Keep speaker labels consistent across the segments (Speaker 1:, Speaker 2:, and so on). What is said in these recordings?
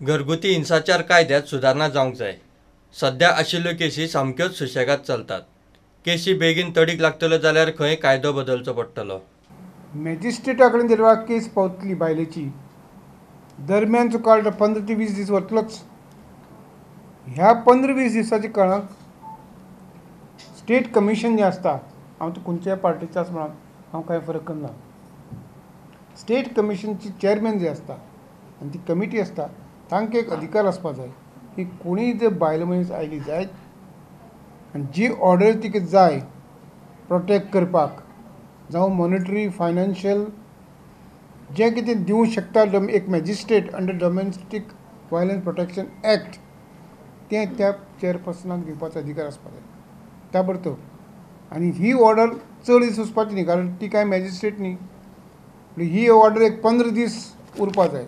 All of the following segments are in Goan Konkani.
Speaker 1: घरगुती हिंसाचार कायद्यात सुदारणा जावंक जाय. सध्या आशिल्ल्यो केसी सामक्योच सुशेगाद चलतात. केसी बेगीन तडीक लागतल्यो जाल्यार खंय कायदो बदलचो पडटलो.
Speaker 2: मॅजिस्ट्रेटा कडेन जर केस पावतली बायलेची, दरम्यानचो काळ 15 ते 20 दीस वतलोच. ह्या 15-20 दिसाच्या काळांत स्टेट कमिशन जें आसता, हांव ते खंयच्याय पार्टीचो आसा म्हणून हांव कांय फरक करना, स्टेट कमिशनची चेअरमॅन जे आसता आनी ती कमिटी आसता तांकां एक अधिकार आसपा जाय की कोणीय जर बायल मनीस आयली जायत आनी जी ऑर्डर तिका जाय प्रोटेक्ट करपाक, जावं मॉनिटरी फायनान्शियल जें कितें दिवंक शकता एक magistrate under domestic violence protection act, तें त्या चेअरपर्सनाक दिवपाचो अधिकार आसपा जाय ताबडतोब. आनी ही ऑर्डर चड दीस वचपाची न्ही, कारण ती कांय मॅजिस्ट्रेट न्ही. ही ऑर्डर एक 15 दीस उरपा जाय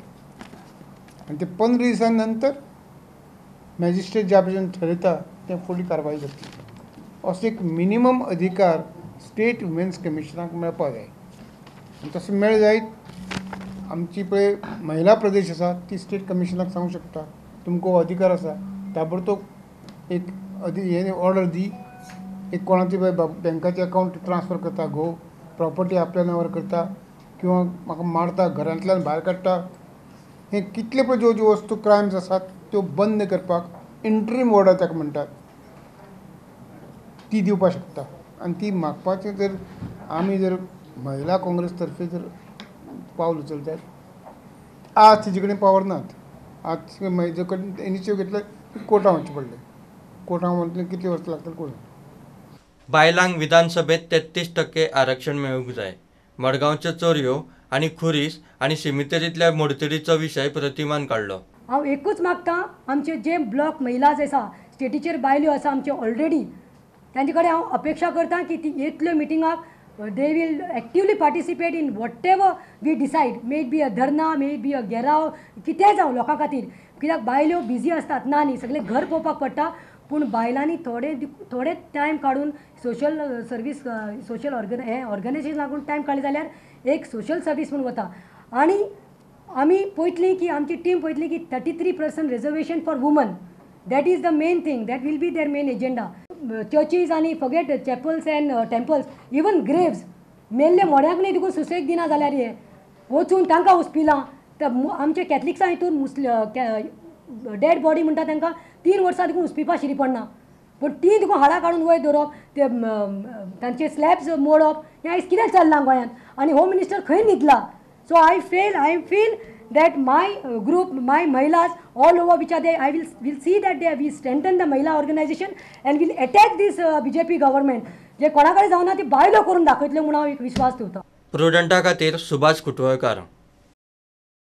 Speaker 2: आनी ते 15 दिसां नंतर मॅजिस्ट्रेट ज्या भशेन ठरयता तें फुडली कारवाय जातली. असो एक मिनिमम अधिकार स्टेट वुमेन्स कमिशनाक मेळपा जाय आनी तसो मेळ जायत आमची पळय महिला प्रदेश आसा ती स्टेट कमिशनाक सांगूंक शकता तुमकां हो अधिकार आसा, ताबडतोब एक हें ऑर्डर दी, एक कोणाची पळय बँकाचे अकावंट ट्रान्सफर करता, घोव प्रॉपर्टी आपल्या नांवार करता किंवा म्हाका मारता, घरांतल्यान भायर काडटा, हे कितले पळय ज्यो ज्यो वस्तू क्रायम्स आसात त्यो बंद करपाक इंट्रीम ऑर्डर ताका म्हणटात ती दिवपाक शकता. आनी ती मागपाचें जर आमी जर महिला काँग्रेस तर्फे जर पावल उचलतात, आज तिजे कडेन पावर नात. आज महिले कडेन इनिशिएटीव घेतले कोर्टां वचचें पडलें, कोर्टां वतलें कितली वर्सां लागतलीं कोण.
Speaker 1: बायलांक विधानसभेत 33% आरक्षण मेळूंक जाय. मडगांवच्यो चोरयो आनी खुरीस आनी सिमितरींतल्या मोडतडीचो विशय प्रतिमान काडलो.
Speaker 3: हांव एकूच मागता, आमचे जे ब्लॉक महिला जे आसा स्टेटीचेर बायल्यो आसा आमच्यो ऑलरेडी, तांचे कडेन हांव अपेक्षा करता की ती येतल्यो मिटिंगाक they will actively participate in whatever we decide, may it be a dharna, may it be a gherao, कितेंय जावं लोकां खातीर. कित्याक बायल्यो बिजी आसतात ना न्ही, सगळें घर पळोवपाक पडटा, पूण बायलांनी थोडे थोडे टायम काडून सोशल सर्वीस सोशल हें ऑर्गनायझेशन लागून टायम काडले जाल्यार एक सोशल सर्वीस म्हूण वता. आनी आमी पळयतलीं की आमची टीम पळयतली की 33% reservation for woman, that is the main thing, that will be their main agenda. Churches आनी forget chapels and temples, even graves, मेल्ले मोड्यांक न्ही देखून सुसेग दिना जाल्यार हे वचून तांकां उस्पिलां. आमचे कॅथलिक्सां हितून मुस्लिम डेड बॉडी म्हणटा तांकां 3 वर्सां देखून उस्पिपा शिरी पडना, पूण ती देखून हाडां काडून वयर दवरप, ते तांचे स्लॅब्स मोडप, हें आयज कितें चल्लां गोंयांत. आनी होम मिनिस्टर खंय न्हिदला? So I feel that my group, my mahilas all over which are there, I will see that they we strengthen the mahila organization and will attack this BJP government. जे कोणा कडेन जावना ती बायलो करून दाखयतल्यो म्हूण हांव एक विश्वास दवरता.
Speaker 1: प्रुडंटा खातीर सुभाष कुटवळकार.